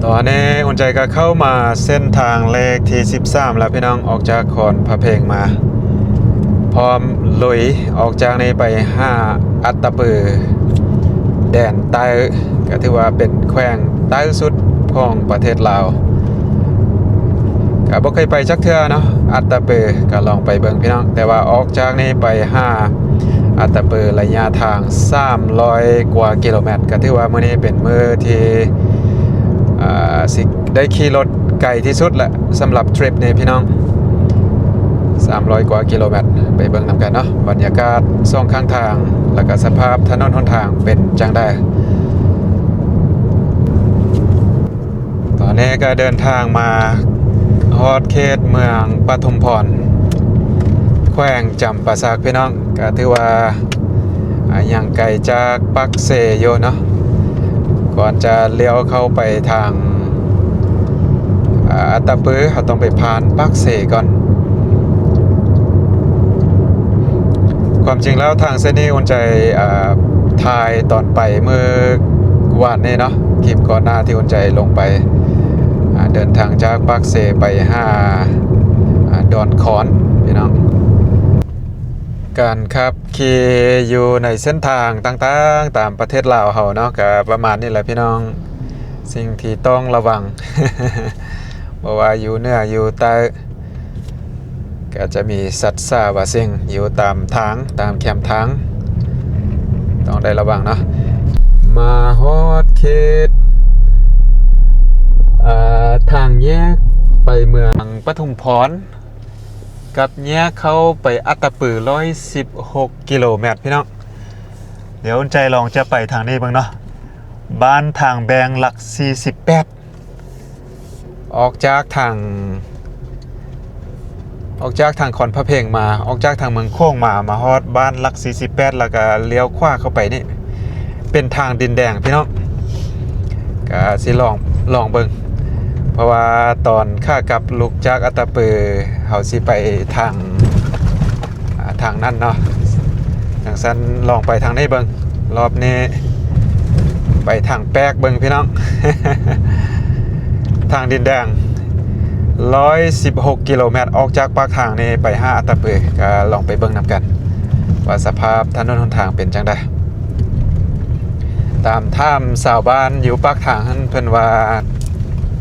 ຕອນນີ້ອຸ່ນໃຈກໍເຂົ້າມາເສັ້ນທາງເລກທີສິບສາມແລ້ວພີ່ນ້ອງ, ອອກຈາກຄອນພະເພັງມາ ພ້ອມລຸຍອອກຈາກນີ້ໄປຫາອັດຕະປື ແດນໃຕ້ ກໍຖືວ່າເປັນແຂວງໃຕ້ສຸດຂອງປະເທດລາວ. ກໍບໍ່ເຄີຍໄປຈັກເທື່ອເນາະ ອັດຕະປື, ກໍລອງໄປເບິ່ງພີ່ນ້ອງ. ແຕ່ວ່າອອກຈາກນີ້ໄປຫາອັດຕະປືໄລຍະທາງສາມຮ້ອຍກວ່າກິໂລແມັດ, ກໍຖືວ່າມື້ນີ້ເປັນມື້ທີ່ ອ່າ ຊິໄດ້ຂີ່ລົດໄກທີ່ສຸດແຫຼະ ສຳລັບທຣິບນີ້ພີ່ນ້ອງ, ສາມຮ້ອຍກວ່າກິໂລແມັດ. ໄປເບິ່ງນຳກັນເນາະ ບັນຍາກາດສອງຂ້າງທາງ ແລ້ວກໍສະພາບຖະໜົນຫົນທາງເປັນຈັ່ງໃດ. ຕອນນີ້ກໍເດີນທາງມາຮອດເຂດເມືອງປະທຸມພອນ ແຂວງຈຳປາສັກພີ່ນ້ອງ, ກໍຖືວ່າ ອ່າ ຍັງໄກຈາກປາກເຊຢູ່ເນາະ. ກ່ອນຈະລ້ຽວເຂົ້າໄປທາງ ອ່າ ອັດຕະປື ເຮົາຕ້ອງໄປຜ່ານປາກເຊກ່ອນ. ຄວາມຈິງແລ້ວທາງເສັ້ນນີ້ອຸ່ນໃຈ ອ່າ ຖ່າຍຕອນໄປມື້ວານນີ້ເນາະ, ຄລິບກ່ອນໜ້າທີ່ອຸ່ນໃຈລົງໄປ ອ່າ ເດີນທາງຈາກປາກເຊໄປຫາ ອ່າ ດອນຄອນ ພີ່ນ້ອງ. ການຂັບຂີ່ຢູ່ໃນເສັ້ນທາງຕ່າງໆຕາມປະເທດລາວເຮົາເນາະ ກະປະມານນີ້ແຫຼະພີ່ນ້ອງ, ສິ່ງທີ່ຕ້ອງລະວັງ ບໍ່ວ່າຢູ່ເໜືອຢູ່ໃຕ້ ກະຈະມີສັດສາວາສິ່ງຢູ່ຕາມທາງ ຕາມແຄມທາງ, ຕ້ອງໄດ້ລະວັງເນາະ. ມາຮອດເຂດ ເອີ ທາງແຍກໄປເມືອງປະທຸມພອນ ກັບແຍກເຂົ້າໄປອັດຕະປື ຮ້ອຍສິບຫົກກິໂລແມັດພີ່ນ້ອງ. ດຽວອຸ່ນໃຈລອງຈະໄປທາງນີ້ເບິ່ງເນາະ, ບ້ານທາງແບງ ຫຼັກສີ່ສິບແປດ ອອກຈາກທາງ ອອກຈາກທາງຄອນພະເພັງມາ ອອກຈາກທາງເມືອງໂຂງມາ ມາຮອດບ້ານຫຼັກສີ່ສິບແປດ ແລ້ວກະລ້ຽວຂວາເຂົ້າໄປນີ້ ເປັນທາງດິນແດງພີ່ນ້ອງ, ກະຊິລອງ ລອງເບິ່ງ ເພາະວ່າຕອນຂາກັບລຸກຈາກອັດຕະປື ເຮົາຊິໄປທາງ ອ່າ ທາງນັ້ນເນາະ. ຈັ່ງຊັ້ນລອງໄປທາງນີ້ເບິ່ງ, ລອບນີ້ໄປທາງແປກເບິ່ງພີ່ນ້ອງ. ທາງດິນແດງ ຮ້ອຍສິບຫົກກິໂລແມັດ ອອກຈາກປາກທາງນີ້ໄປຫາອັດຕະປື, ກະລອງໄປເບິ່ງນຳກັນວ່າສະພາບຖະໜົນຫົນທາງເປັນຈັ່ງໃດ. ຕາມຖາມຊາວບ້ານຢູ່ປາກທາງຫັ້ນ ເພິ່ນວ່າ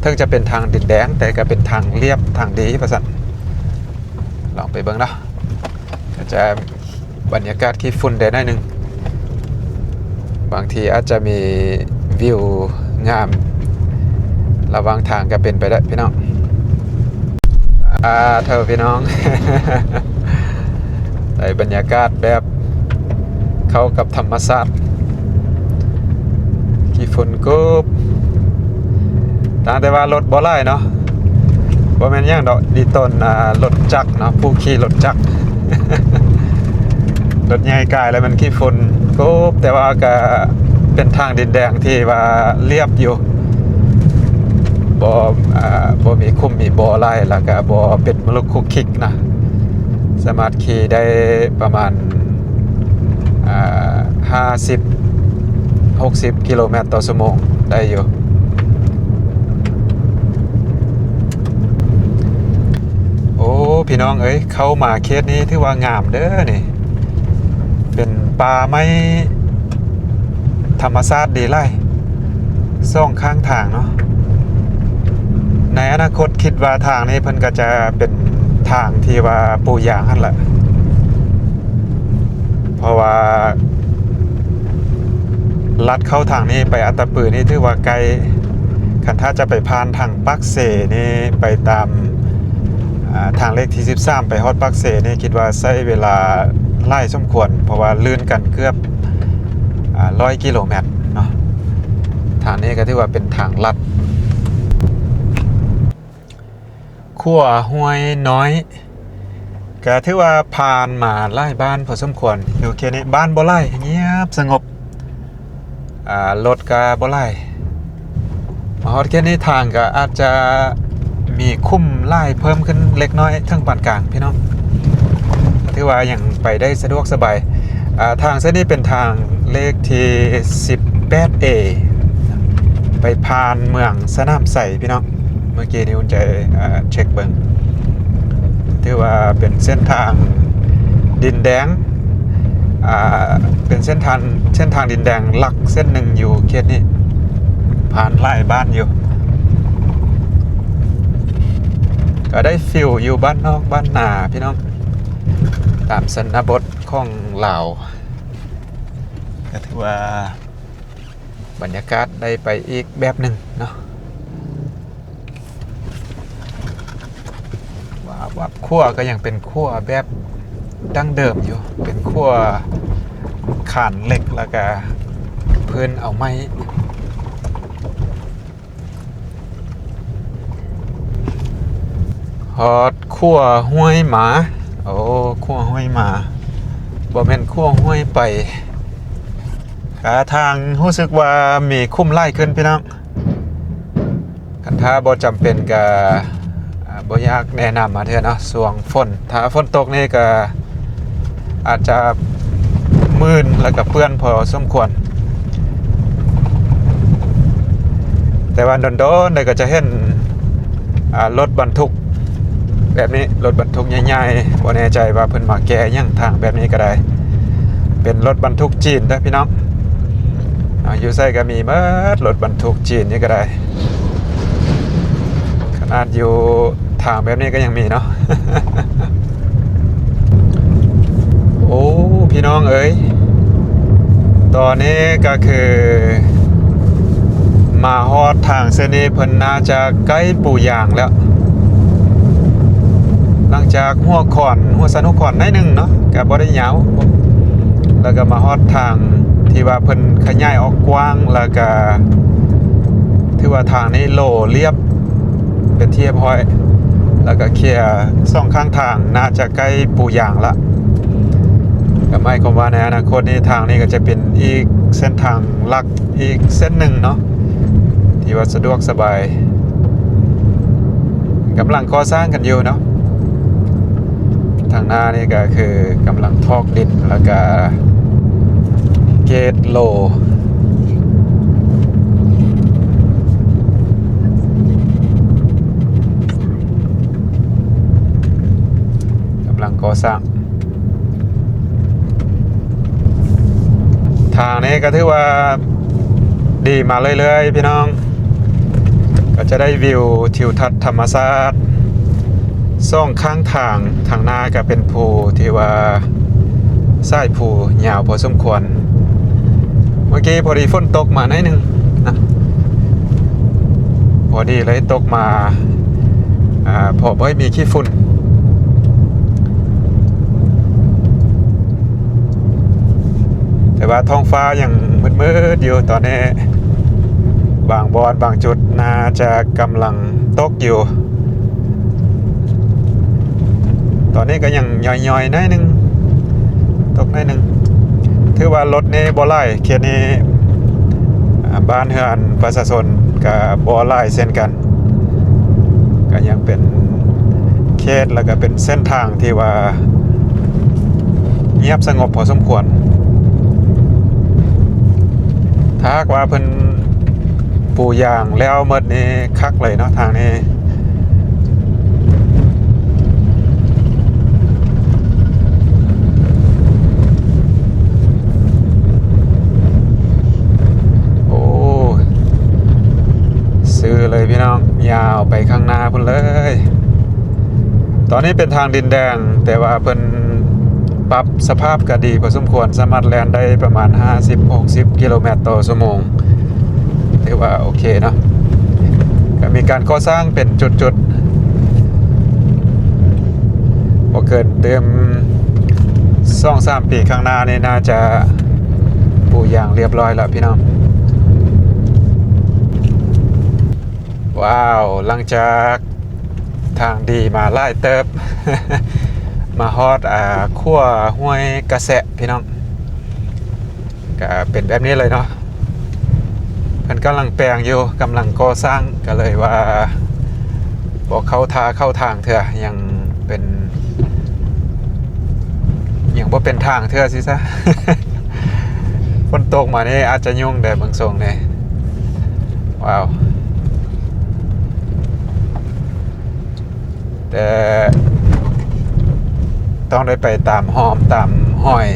ເຖິງຈະເປັນທາງດິນແດງ ແຕ່ກໍເປັນທາງລຽບທາງດີວ່າຊັ້ນ. ລອງໄປເບິ່ງເນາະ, ກໍຈະບັນຍາກາດຂີ້ຝຸ່ນແດ່ໜ້ອຍໜຶ່ງ, ບາງທີອາດຈະມີວິວງາມລະຫວ່າງທາງກໍເປັນໄປໄດ້ພີ່ນ້ອງ. ອ່າ ເຖົ້າພີ່ນ້ອງ ໄດ້ບັນຍາກາດແບບເຂົ້າກັບທຳມະຊາດ, ຂີ້ຝຸ່ນກົບ, ຕ່າງແຕ່ວ່າລົດບໍ່ຫຼາຍເນາະ, ບໍ່ແມ່ນຫຍັງດອກ ດີຕົນ ອ່າ ລົດຈັກເນາະ, ຜູ້ຂີ່ລົດຈັກ. ລົດໃຫຍ່ກາຍແລ້ວມັນຂີ້ຝຸ່ນກົບ, ແຕ່ວ່າກໍເປັນທາງດິນແດງທີ່ວ່າລຽບຢູ່, ບໍ່ ອ່າ ບໍ່ມີຂຸມມີບໍ່ຫຼາຍ ແລ້ວກໍບໍ່ເປັນມໍລຸກຄຸກຄິກນະ, ສາມາດຂີ່ໄດ້ປະມານ ອ່າ ຫ້າສິບ ຫົກສິບກິໂລແມັດຕໍ່ຊົ່ວໂມງໄດ້ຢູ່. ໂອ້ ພີ່ນ້ອງເອີຍ, ເຂົ້າມາເຂດນີ້ຖືວ່າງາມເດີນີ້, ເປັນປ່າໄມ້ທຳມະຊາດດີຫຼາຍ ສອງຂ້າງທາງເນາະ. ໃນອະນາຄົດຄິດວ່າທາງນີ້ເພິ່ນກໍຈະເປັນທາງທີ່ວ່າປູຢາງຫັ້ນລະ, ເພາະວ່າລັດເຂົ້າທາງນີ້ໄປອັດຕະປືນີ້ຖືວ່າໃກ້, ຄັນຖ້າຈະໄປຜ່ານທາງປາກເຊນີ້ໄປຕາມ ອ່າ ທາງເລກທີສິບສາມໄປຮອດປາກເຊນີ້ ຄິດວ່າໃຊ້ເວລາຫຼາຍສົມຄວນ ເພາະວ່າລື່ນກັນເກືອບ ອ່າ ຮ້ອຍກິໂລແມັດເນາະ. ທາງນີ້ກໍຖືວ່າເປັນທາງລັດ. ຂົວຫ້ວຍນ້ອຍ ກໍຖືວ່າຜ່ານມາຫຼາຍບ້ານພໍສົມຄວນ. ຢູ່ເຂດນີ້ບ້ານບໍ່ຫຼາຍ, ງຽບສະຫງົບ, ອ່າ ລົດກໍບໍ່ຫຼາຍ. ມາຮອດເຂດນີ້ທາງກໍອາດຈະມີຂຸມຫຼາຍເພີ່ມຂຶ້ນເລັກນ້ອຍເຖິງປານກາງພີ່ນ້ອງ, ຖືວ່າຍັງໄປໄດ້ສະດວກສະບາຍ. ອ່າ ທາງເສັ້ນນີ້ເປັນທາງເລກທີສິບແປດເອ ໄປຜ່ານເມືອງສະໜາມໄຊພີ່ນ້ອງ. ເມື່ອກີ້ນີ້ອຸ່ນໃຈ ເອີ ເຊັກເບິ່ງ ຖືວ່າເປັນເສັ້ນທາງດິນແດງ ອ່າ ເປັນເສັ້ນທາງ ເສັ້ນທາງດິນແດງຫຼັກເສັ້ນໜຶ່ງຢູ່ເຂດນີ້ ຜ່ານຫຼາຍບ້ານຢູ່ ກໍໄດ້ຟີລຢູ່ບ້ານນອກບ້ານນາພີ່ນ້ອງ ຕາມຊົນນະບົດຂອງລາວ ກໍຖືວ່າບັນຍາກາດໄດ້ໄປອີກແບບໜຶ່ງເນາະ. ວ່າ ວ່າ ຂົວກໍຍັງເປັນຂົວແບບດັ້ງເດີມຢູ່ ເປັນຂົວຄານເຫຼັກ ແລ້ວກະພື້ນເອົາໄມ້. ຮອດຂົວຫ້ວຍໝາ ໂອ້ ຂົວຫ້ວຍໝາ ບໍ່ແມ່ນຂົວຫ້ວຍໄປ. ກະທາງຮູ້ສຶກວ່າມີຂຸມຫຼາຍຂຶ້ນພີ່ນ້ອງ. ຄັນຖ້າບໍ່ຈຳເປັນກະ ອ່າ ບໍ່ຢາກແນະນຳມາເທື່ອເນາະ ຊ່ວງຝົນ ຖ້າຝົນຕົກນີ້ກະອາດຈະມື່ນ ແລ້ວກະເປື້ອນພໍສົມຄວນ ແຕ່ວ່າດົນໆ ເດີກະຈະເຫັນ ອ່າ ລົດບັນທຸກແບບນີ້ ລົດບັນທຸກໃຫຍ່ໆ ບໍ່ແນ່ໃຈວ່າເພິ່ນມາແກ່ຫຍັງທາງແບບນີ້ກໍໄດ້ ເປັນລົດບັນທຸກຈີນເດີພີ່ນ້ອງ. ອ່າ ຢູ່ໃສກໍມີໝົດ ລົດບັນທຸກຈີນນີ້ກໍໄດ້ ຂະໜາດຢູ່ທາງແບບນີ້ກໍຍັງມີເນາະ. ໂອ້ ພີ່ນ້ອງເອີຍ ຕອນນີ້ກໍຄືມາຮອດທາງເສັ້ນນີ້ ເພິ່ນໜ້າຈະໃກ້ປູຢາງແລ້ວ ຫຼັງຈາກຫົວຂອນ ຫົວສັນຫົວຂອນໜ້ອຍໜຶ່ງເນາະ ກໍບໍ່ໄດ້ຍາວ ແລ້ວກໍມາຮອດທາງທີ່ວ່າເພິ່ນຂະຫຍາຍອອກກວ້າງ ແລ້ວກໍຖືວ່າທາງນີ້ໂລ່ລຽບເປັນທີ່ຮຽບຮ້ອຍ ແລ້ວກໍເຄຍສອງຂ້າງທາງ ໜ້າຈະໃກ້ປູຢາງລະ ກໍໝາຍຄວາມວ່າໃນອະນາຄົດນີ້ ທາງນີ້ກໍຈະເປັນອີກເສັ້ນທາງຫຼັກ ອີກເສັ້ນໜຶ່ງເນາະ ທີ່ວ່າສະດວກສະບາຍ ກຳລັງກໍ່ສ້າງກັນຢູ່ເນາະ. ທາງໜ້ານີ້ກໍຄືກຳລັງຖອກດິນ ແລ້ວກໍເກດໂລ ກຳລັງກໍ່ສ້າງ. ທາງນີ້ກໍຖືວ່າດີມາເລື້ອຍໆ ພີ່ນ້ອງ ກໍຈະໄດ້ວິວທິວທັດທຳມະຊາດສອງຂ້າງທາງ. ທາງໜ້າກໍເປັນພູທີ່ວ່າສາຍພູຍາວພໍສົມຄວນ. ເມື່ອກີ້ພໍດີຝົນຕົກມາໜ້ອຍໜຶ່ງນະ ພໍດີເລີຍຕົກມາ ອ່າ ພໍບໍ່ໃຫ້ມີຂີ້ຝຸ່ນ ແຕ່ວ່າທ້ອງຟ້າຍັງມືດໆຢູ່ຕອນນີ້ ບາງບ່ອນບາງຈຸດໜ້າຈະກຳລັງຕົກຢູ່. ຕອນນີ້ກໍຍັງຍ່ອຍໆໜ້ອຍໜຶ່ງ ຕົກໜ້ອຍໜຶ່ງ ຖືວ່າລົດນີ້ບໍ່ຫຼາຍ ເຂດນີ້ ອ່າ ບ້ານເຮືອນປະຊາຊົນກໍບໍ່ຫຼາຍເຊັ່ນກັນ ກໍຍັງເປັນເຂດ ແລ້ວກໍເປັນເສັ້ນທາງທີ່ວ່າງຽບສະຫງົບພໍສົມຄວນ. ຖ້າຫາກວ່າເພິ່ນປູຢາງແລ້ວໝົດນີ້ຄັກເລີຍເນາະ ທາງນີ້. ໂອ້ ຊື່ເລີຍພີ່ນ້ອງ ຍາວໄປຂ້າງໜ້າພຸ້ນເລີຍ. ຕອນນີ້ເປັນທາງດິນແດງ ແຕ່ວ່າເພິ່ນປັບສະພາບກໍດີພໍສົມຄວນ ສາມາດແລ່ນໄດ້ປະມານຫ້າສິບ ຫົກສິບກິໂລແມັດຕໍ່ຊົ່ວໂມງ ຖືວ່າໂອເຄເນາະ. ກໍມີການກໍ່ສ້າງເປັນຈຸດໆ ບໍ່ເກີນຕື່ມສອງສາມປີຂ້າງໜ້ານີ້ ໜ້າຈະປູຢາງລຽບຮ້ອຍແລ້ວພີ່ນ້ອງ. ວ້າວ ຫຼັງຈາກທາງດີມາຫຼາຍເຕີບ ມາຮອດ ອ່າ ຂົວຫ້ວຍກະແສະພີ່ນ້ອງ. ກະເປັນແບບນີ້ເລີຍເນາະ ເພິ່ນກຳລັງແປງຢູ່ ກຳລັງກໍ່ສ້າງ ກະເລີຍວ່າບໍ່ເຂົ້າທ່າເຂົ້າທາງເທື່ອ ຍັງເປັນ ຍັງບໍ່ເປັນທາງເທື່ອຊິຊະ. ຝົນຕົກມານີ້ອາດຈະຫຍຸ້ງແດ່ເບິ່ງຊົງນີ້. ວ້າວ ແຕ່ຕ້ອງໄດ້ໄປຕາມຮ່ອມຕາມຫ້ອຍ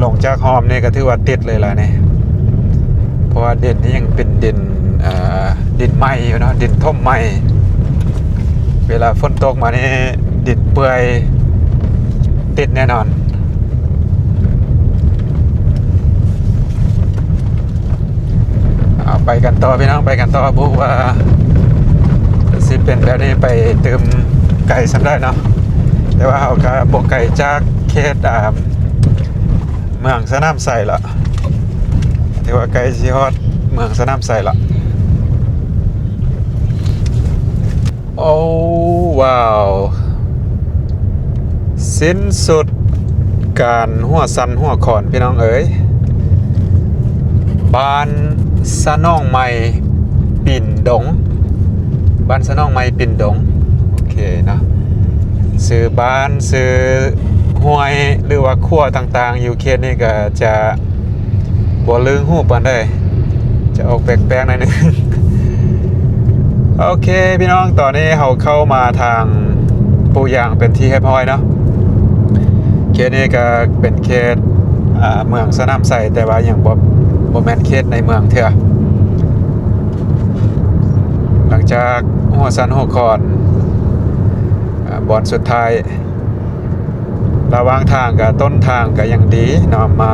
ລົງຈາກຮ່ອມນີ້ກໍຖືວ່າຕິດເລີຍລະນີ້ ເພາະວ່າດິນນີ້ຍັງເປັນດິນ ເອີ ດິນໃໝ່ຢູ່ເນາະ ດິນຖົມໃໝ່ ເວລາຝົນຕົກມານີ້ດິນເປື່ອຍ ຕິດແນ່ນອນ. ເອົາ ໄປກັນຕໍ່ພີ່ນ້ອງ ໄປກັນຕໍ່ ບໍ່ຮູ້ວ່າຊິເປັນແບບນີ້ໄປຕື່ມໄກສ່ຳໃດເນາະ ແຕ່ວ່າເຮົາກະບໍ່ໄກຈາກເຂດ ອ່າ ເມືອງສະໜາມໄຊລະ ຖືວ່າໃກ້ຊິຮອດເມືອງສະໜາມໄຊລະ. ໂອ້ ວ້າວ ສິ້ນສຸດການຫົວສັນຫົວຂອນພີ່ນ້ອງເອີຍ ບ້ານສະໜອງໃໝ່ປິ່ນດົງ ບ້ານສະໜອງໃໝ່ປິ່ນດົງ ໂອເຄເນາະ ຊື່ບ້ານ ຊື່ຫ້ວຍ ຫຼືວ່າຂົວຕ່າງໆ ຢູ່ເຂດນີ້ກໍຈະ ບໍ່ລຶ້ງຫູປານໃດ ຈະອອກແປກໆໜ້ອຍໜຶ່ງ. ໂອເຄພີ່ນ້ອງ ຕອນນີ້ເຮົາເຂົ້າມາທາງປູຢາງເປັນທີ່ຮຽບຮ້ອຍເນາະ ເຂດນີ້ກໍເປັນເຂດ ອ່າ ເມືອງສະໜາມໄຊ ແຕ່ວ່າຍັງບໍ່ ບໍ່ແມ່ນເຂດໃນເມືອງເທື່ອ ຫຼັງຈາກຫົວສັນຫົວຂອນ ອ່າ ບ່ອນສຸດທ້າຍ ລະຫວ່າງທາງກະ ຕົ້ນທາງກະຍັງດີເນາະ ມາ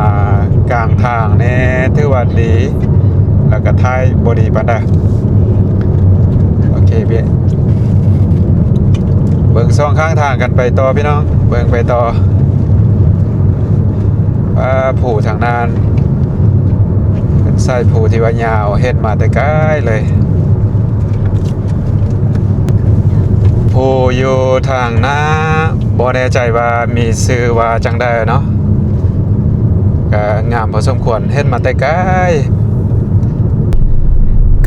ກາງທາງແດ່ຖືວ່າດີ ລະກະທ້າຍບໍ່ດີປານໃດ. ໂອເຄ ເບິ່ງ ເບິ່ງສອງຂ້າງທາງກັນໄປຕໍ່ພີ່ນ້ອງ ເບິ່ງໄປຕໍ່. ອ່າ ພູທາງນັ້ນ ເປັນສາຍພູທີ່ວ່າຍາວ ເຫັນມາແຕ່ໄກເລີຍ. ຜູ້ຢູ່ທາງໜ້າ ບໍ່ແນ່ໃຈວ່າມີຊື່ວ່າຈັ່ງໃດເນາະ ກະງາມພໍສົມຄວນ ເຫັນມາແຕ່ໄກ.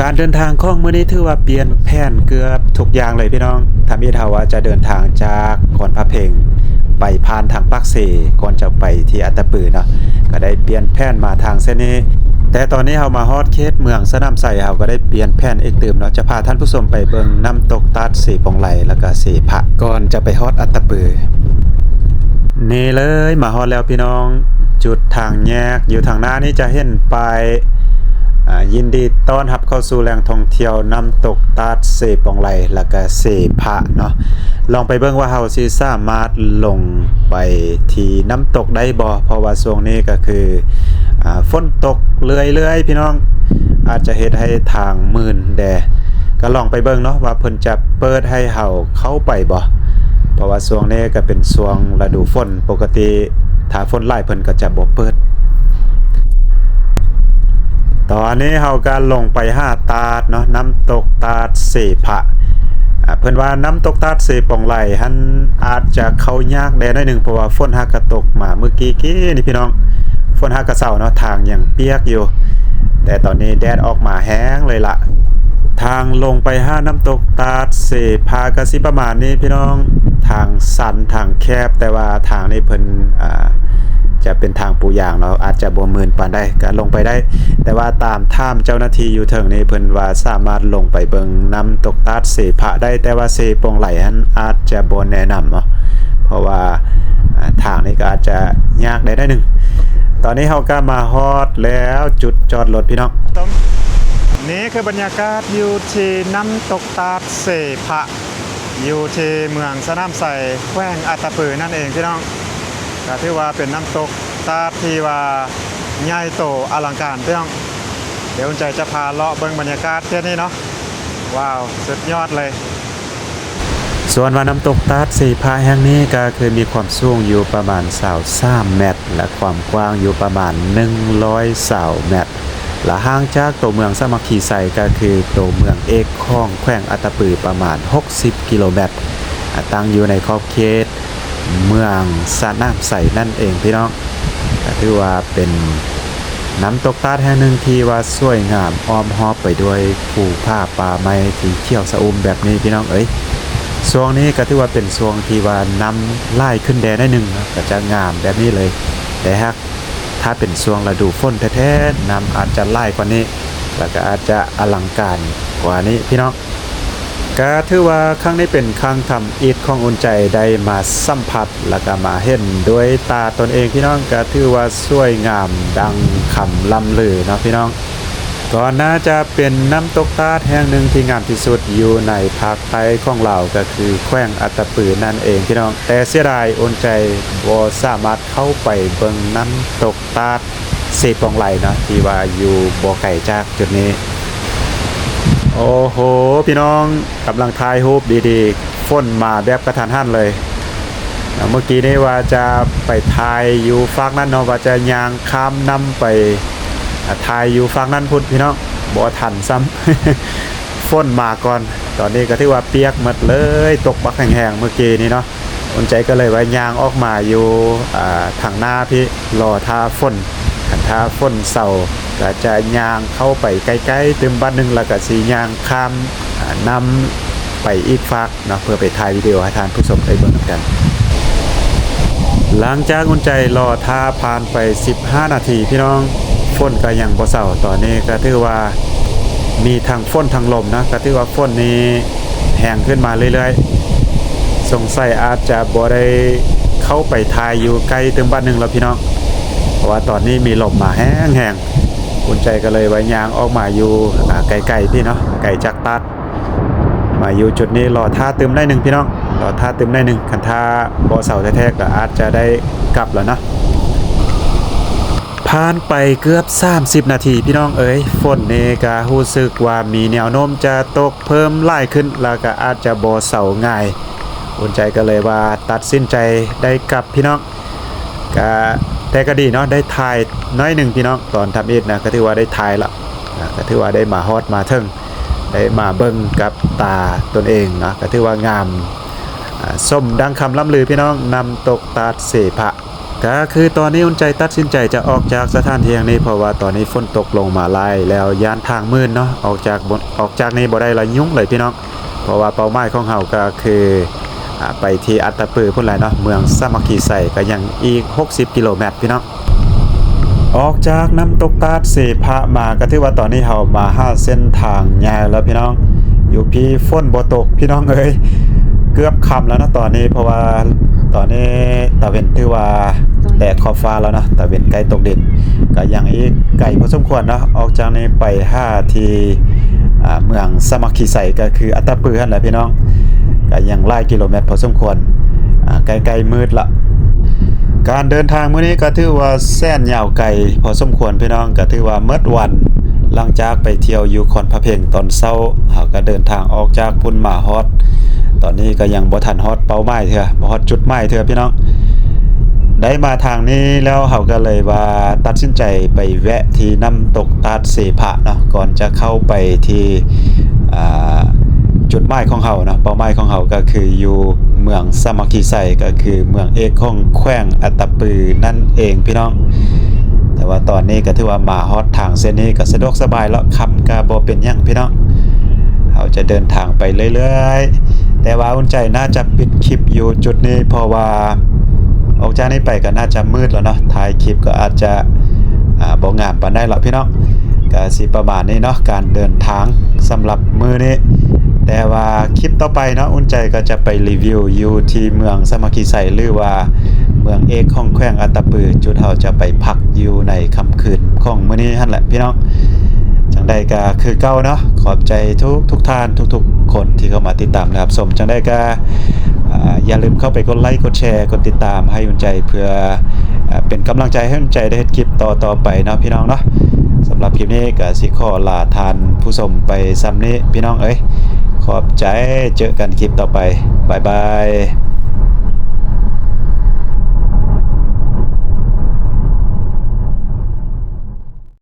ການເດີນທາງຂອງມື້ນີ້ຖືວ່າປ່ຽນແຜນເກືອບທຸກຢ່າງເລີຍພີ່ນ້ອງ ທຳອິດເຮົາວ່າຈະເດີນທາງຈາກຄອນພະເພັງ ໄປຜ່ານທາງປາກເຊ ກ່ອນຈະໄປທີ່ອັດຕະປືເນາະ ກະໄດ້ປ່ຽນແຜນມາທາງເສັ້ນນີ້ ແຕ່ຕອນນີ້ເຮົາມາຮອດເຂດເມືອງສະໜາມໄຊ ເຮົາກໍໄດ້ປ່ຽນແຜນອີກຕື່ມເນາະ ຈະພາທ່ານຜູ້ຊົມໄປເບິ່ງນ້ຳຕົກຕາດເຊປອງໄຫຼ ແລ້ວກະເຊພະ ກ່ອນຈະໄປຮອດອັດຕະປື. ນີ້ເລີຍ ມາຮອດແລ້ວພີ່ນ້ອງ ຈຸດທາງແຍກ ຢູ່ທາງໜ້ານີ້ຈະເຫັນປ້າຍ ອ່າ ຍິນດີຕ້ອນຮັບເຂົ້າສູ່ແຫຼ່ງທ່ອງທ່ຽວນ້ຳຕົກຕາດເຊປອງໄຫຼ ແລ້ວກະເຊພະເນາະ. ລອງໄປເບິ່ງວ່າເຮົາຊິສາມາດລົງໄປທີ່ນ້ຳຕົກໄດ້ບໍ່ ເພາະວ່າຊ່ວງນີ້ກໍຄື ອ່າ ຝົນຕົກເລື້ອຍໆ ພີ່ນ້ອງ ອາດຈະເຮັດໃຫ້ທາງມື່ນແດ່ ກໍລອງໄປເບິ່ງເນາະ ວ່າເພິ່ນຈະເປີດໃຫ້ເຮົາເຂົ້າໄປບໍ່ ເພາະວ່າຊ່ວງນີ້ກໍເປັນຊ່ວງລະດູຝົນ ປົກກະຕິຖ້າຝົນຫຼາຍເພິ່ນກໍຈະບໍ່ເປີດ. ຕອນນີ້ເຮົາກໍລົງໄປຫາຕາດເນາະ ນ້ຳຕົກຕາດເຊພະ ອ່າ ເພິ່ນວ່ານ້ຳຕົກຕາດເຊປອງໄຫຼຫັ້ນອາດຈະເຂົ້າຍາກແດ່ໜ້ອຍໜຶ່ງ ເພາະວ່າຝົນຫາກະຕົກມາມື້ກີ້ໆນີ້ພີ່ນ້ອງ ຝົນຫາກະເຊົາເນາະ ທາງຍັງປຽກຢູ່ ແຕ່ຕອນນີ້ແດດອອກມາແຮງເລີຍລະ. ທາງລົງໄປຫານ້ຳຕົກຕາດເຊພະກະຊິປະມານນີ້ພີ່ນ້ອງ ທາງຊັນທາງແຄບ ແຕ່ວ່າທາງນີ້ເພິ່ນ ອ່າ ຈະເປັນທາງປູຢາງເນາະ ອາດຈະບໍ່ມື່ນປານໃດ ກະລົງໄປໄດ້ ແຕ່ວ່າຕາມຖາມເຈົ້າໜ້າທີ່ຢູ່ເທິງນີ້ ເພິ່ນວ່າສາມາດລົງໄປເບິ່ງນ້ຳຕົກຕາດເຊພະໄດ້ ແຕ່ວ່າເຊປອງໄຫຼຫັ້ນອາດຈະບໍ່ແນະນຳເນາະ ເພາະວ່າ ອ່າ ທາງນີ້ກໍອາດຈະຍາກໄດ້ໜ້ອຍໜຶ່ງ. ຕອນນີ້ເຮົາກໍມາຮອດແລ້ວ ຈຸດຈອດລົດພີ່ນ້ອງ ນີ້ຄືບັນຍາກາດຢູ່ທີ່ນ້ຳຕົກຕາດເຊພະ ຢູ່ທີ່ເມືອງສະໜາມໄຊ ແຂວງອັດຕະປືນັ້ນເອງພີ່ນ້ອງ ກໍຖືວ່າເປັນນ້ຳຕົກຕາດທີ່ວ່າໃຫຍ່ໂຕອະລັງການພີ່ນ້ອງ. ດຽວອຸ່ນໃຈຈະພາເລາະເບິ່ງບັນຍາກາດເຂດນີ້ເນາະ. ວ້າວ ສຸດຍອດເລີຍ. ສ່ວນວ່ານ້ຳຕົກຕາດເຊພະແຫ່ງນີ້ກໍຄືມີຄວາມສູງຢູ່ປະມານຊາວສາມແມັດ ແລະ ຄວາມກວ້າງຢູ່ປະມານໜຶ່ງຮ້ອຍຊາວແມັດ ແລະ ຫ່າງຈາກໂຕເມືອງສາມັກຄີໄຊ ກໍຄືໂຕເມືອງເອກຂອງແຂວງອັດຕະປືປະມານຫົກສິບກິໂລແມັດ ອາ ຕັ້ງຢູ່ໃນຂອບເຂດ ເມືອງສະໜາມໄຊນັ້ນເອງພີ່ນ້ອງ. ກໍຖືວ່າເປັນນ້ຳຕົກຕາດແຫ່ງໜຶ່ງທີ່ວ່າສວຍງາມ ອ້ອມຮອບໄປດ້ວຍພູຜາປ່າໄມ້ທີ່ຂຽວຊະອຸ່ມແບບນີ້ພີ່ນ້ອງເອີຍ. ຊ່ວງນີ້ກໍຖືວ່າເປັນຊ່ວງທີ່ວ່ານ້ຳຫຼາຍຂຶ້ນແດ່ໜ້ອຍໜຶ່ງເນາະ ກໍຈະງາມແບບນີ້ເລີຍ. ແຕ່ຫາກ ຖ້າເປັນຊ່ວງລະດູຝົນແທ້ໆ ນ້ຳອາດຈະຫຼາຍກວ່ານີ້. ແລ້ວກໍອາດຈະອະລັງການກວ່ານີ້ພີ່ນ້ອງ. ກໍຖືວ່າຄັ້ງນີ້ເປັນຄັ້ງທຳອິດຂອງອຸ່ນໃຈໄດ້ມາສຳຜັດ ແລ້ວກໍມາເຫັນດ້ວຍຕາຕົນເອງພີ່ນ້ອງ, ກໍຖືວ່າສວຍງາມດັ່ງຄຳລ່ຳລືເນາະພີ່ນ້ອງ. ກໍໜ້າຈະເປັນນ້ຳຕົກຕາດແຫ່ງໜຶ່ງທີ່ງາມທີ່ສຸດຢູ່ໃນພາກໃຕ້ຂອງລາວ ກໍຄືແຂວງອັດຕະປືນັ້ນເອງພີ່ນ້ອງ. ແຕ່ເສຍດາຍອຸ່ນໃຈບໍ່ສາມາດເຂົ້າໄປເບິ່ງນ້ຳຕົກຕາດເຊປອງໄລເນາະ ທີ່ວ່າຢູ່ບໍ່ໄກຈາກຈຸດນີ້. ໂອ້ໂຫ ພີ່ນ້ອງ ກຳລັງຖ່າຍຮູບດີໆ ຝົນມາແບບກະທັນຫັນເລີຍ. ເມື່ອກີ້ນີ້ວ່າຈະໄປຖ່າຍຢູ່ຟາກນັ້ນເນາະ, ວ່າຈະຍ່າງຂ້າມນ້ຳໄປ ອ່າ ຖ່າຍຢູ່ຟາກນັ້ນພຸ້ນພີ່ນ້ອງ, ບໍ່ທັນຊ້ຳ ຝົນມາກ່ອນ. ຕອນນີ້ກໍຖືວ່າປຽກໝົດເລີຍ, ຕົກບັກແຮງໆ ເມື່ອກີ້ນີ້ເນາະ. ອຸ່ນໃຈກໍເລີຍວ່າຍ່າງອອກມາຢູ່ ອ່າ ທາງໜ້າພີ້ ລໍຖ້າຝົນ, ຄັນຖ້າຝົນເຊົາກໍຈະຍ່າງເຂົ້າໄປໃກ້ໆຕື່ມບາດໜຶ່ງ ແລ້ວກໍຊິຍ່າງຂ້າມ ອ່າ ນ້ຳໄປອີກຟາກເນາະ ເພື່ອໄປຖ່າຍວິດີໂອໃຫ້ທ່ານຜູ້ຊົມໄດ້ເບິ່ງນຳກັນ. ຫຼັງຈາກອຸ່ນໃຈລໍຖ້າຜ່ານໄປສິບຫ້ານາທີພີ່ນ້ອງ, ຝົນກໍຍັງບໍ່ເຊົາ. ຕອນນີ້ກໍຖືວ່າມີທັງຝົນທັງລົມນະ, ກໍຖືວ່າຝົນນີ້ແຮງຂຶ້ນມາເລື້ອຍໆ. ສົງໄສອາດຈະບໍ່ໄດ້ເຂົ້າໄປຖ່າຍຢູ່ໃກ້ຕື່ມບາດໜຶ່ງແລ້ວພີ່ນ້ອງ, ເພາະວ່າຕອນນີ້ມີລົມມາແຮງໆ. ອຸ່ນໃຈກໍເລີຍວ່າຍ່າງອອກມາຢູ່ ອ່າ ໄກໆພີ້ເນາະ, ໄກຈາກຕາດ. ມາຢູ່ຈຸດນີ້ລໍຖ້າຕື່ມໜ້ອຍໜຶ່ງພີ່ນ້ອງ, ລໍຖ້າຕື່ມໜ້ອຍໜຶ່ງ. ຄັນຖ້າບໍ່ເຊົາແທ້ໆ ກໍອາດຈະໄດ້ກັບແລ້ວເນາະ. ຜ່ານໄປເກືອບສາມສິບນາທີພີ່ນ້ອງເອີຍ, ຝົນນີ້ກໍຮູ້ສຶກວ່າມີແນວໂນ້ມຈະຕົກເພີ່ມຫຼາຍຂຶ້ນ ແລ້ວກໍອາດຈະບໍ່ເຊົາງ່າຍ. ອຸ່ນໃຈກໍເລີຍວ່າຕັດສິນໃຈໄດ້ກັບພີ່ນ້ອງ. ກະ ແຕ່ກໍດີເນາະ, ໄດ້ຖ່າຍໜ້ອຍໜຶ່ງພີ່ນ້ອງ, ຕອນທຳອິດນະ ກໍຖືວ່າໄດ້ຖ່າຍລະ, ອ່າ ກໍຖືວ່າໄດ້ມາຮອດມາເຖິງ, ໄດ້ມາເບິ່ງກັບຕາຕົນເອງເນາະ, ກໍຖືວ່າງາມ ອ່າ ສົມດັ່ງຄຳລ່ຳລືພີ່ນ້ອງ, ນ້ຳຕົກຕາດເສພະ. ກໍຄືຕອນນີ້ອຸ່ນໃຈຕັດສິນໃຈຈະອອກຈາກສະຖານທີ່ແຫ່ງນີ້, ເພາະວ່າຕອນນີ້ຝົນຕົກລົງມາຫຼາຍ ແລ້ວຢ້ານທາງມື່ນເນາະ, ອອກຈາກ ອອກຈາກນີ້ບໍ່ໄດ້ລະຫຍຸ້ງເລີຍພີ່ນ້ອງ. ເພາະວ່າເປົ້າໝາຍຂອງເຮົາກໍຄື ອ່າ ໄປທີ່ອັດຕະປືພຸ້ນແຫຼະເນາະ, ເມືອງສາມັກຄີໄຊ ກໍຍັງອີກຫົກສິບກິໂລແມັດພີ່ນ້ອງ. ອອກຈາກນ້ຳຕົກຕາດເສພະມາ ກໍຖືວ່າຕອນນີ້ເຮົາມາຮອດເສັ້ນທາງໃຫຍ່ແລ້ວພີ່ນ້ອງ. ຢູ່ພີ້ຝົນບໍ່ຕົກພີ່ນ້ອງເອີຍ, ເກືອບຄ່ຳແລ້ວເນາະຕອນນີ້, ເພາະວ່າຕອນນີ້ຕາເວັນຖືວ່າແຕກຂອບຟ້າແລ້ວເນາະ, ຕາເວັນໃກ້ຕົກດິນ. ກໍຍັງອີກໄກພໍສົມຄວນເນາະ, ອອກຈາກນີ້ໄປຫາທີ່ ອ່າ ເມືອງສາມັກຄີໄຊ ກໍຄືອັດຕະປືຫັ້ນແຫຼະພີ່ນ້ອງ, ກໍຍັງຫຼາຍກິໂລແມັດພໍສົມຄວນ, ອ່າ ໃກ້ໆມືດລະ. ການເດີນທາງມື້ນີ້ກໍຖືວ່າແສນຍາວໄກພໍສົມຄວນພີ່ນ້ອງ, ກໍຖືວ່າໝົດວັນ. ຫຼັງຈາກໄປທ່ຽວຢູ່ຄອນພະເພັງຕອນເຊົ້າ, ເຮົາກໍເດີນທາງອອກຈາກພຸ້ນມາຮອດ, ຕອນນີ້ກໍຍັງບໍ່ທັນຮອດເປົ້າໝາຍເທື່ອ, ບໍ່ຮອດຈຸດໝາຍເທື່ອພີ່ນ້ອງ. ໄດ້ມາທາງນີ້ແລ້ວ ເຮົາກໍເລີຍວ່າຕັດສິນໃຈໄປແວະທີ່ນ້ຳຕົກຕາດເສພະເນາະ, ກ່ອນຈະເຂົ້າໄປທີ່ ອ່າ ຈຸດໝາຍຂອງເຮົາເນາະ. ເປົ້າໝາຍຂອງເຮົາກໍຄືຢູ່ເມືອງສາມັກຄີໄຊ, ກໍຄືເມືອງເອກຂອງແຂວງອັດຕະປືນັ້ນເອງພີ່ນ້ອງ. ແຕ່ວ່າຕອນນີ້ກໍຖືວ່າມາຮອດທາງເສັ້ນນີ້ກໍສະດວກສະບາຍແລ້ວ, ຄ່ຳກໍບໍ່ເປັນຫຍັງພີ່ນ້ອງ. ເຮົາຈະເດີນທາງໄປເລື້ອຍໆ, ແຕ່ວ່າອຸ່ນໃຈໜ້າຈະປິດຄລິບຢູ່ຈຸດນີ້, ເພາະວ່າອອກຈາກນີ້ໄປກໍໜ້າຈະມືດແລ້ວເນາະ, ຖ່າຍຄລິບກໍອາດຈະ ອ່າ ບໍ່ງາມປານໃດລະພີ່ນ້ອງ. ກໍຊິປະມານນີ້ເນາະ ການເດີນທາງສຳລັບມື້ນີ້, ແຕ່ວ່າຄລິບຕໍ່ໄປເນາະ ອຸ່ນໃຈກໍຈະໄປຣີວິວຢູ່ທີ່ເມືອງສາມັກຄີໄຊ ຫຼືວ່າເມືອງເອກຂອງແຂວງອັດຕະປື, ຈຸດເຮົາຈະໄປພັກຢູ່ໃນຄ່ຳຄືນຂອງມື້ນີ້ຫັ້ນແຫຼະພີ່ນ້ອງ. ຈັ່ງໃດກໍຄືເກົ່າເນາະ, ຂອບໃຈທຸກໆທ່ານ ທຸກໆຄົນທີ່ເຂົ້າມາຕິດຕາມ ແລະ ຮັບຊົມ. ຈັ່ງໃດກໍ ອ່າ ຢ່າລືມເຂົ້າໄປກົດໄລ ກົດແຊ ກົດຕິດຕາມໃຫ້ອຸ່ນໃຈ ເພື່ອ ອ່າ ເປັນກຳລັງໃຈໃຫ້ອຸ່ນໃຈໄດ້ເຮັດຄລິບຕໍ່ໆໄປເນາະ ພີ່ນ້ອງເນາະ. ສຳລັບຄລິບນີ້ກໍຊິຂໍລາທ່ານຜູ້ຊົມໄປສ່ຳນີ້ ພີ່ນ້ອງເອີຍ. ຂອບໃຈ, ເຈີກັນຄລິບຕໍ່ໄປ. ບາຍບາຍ.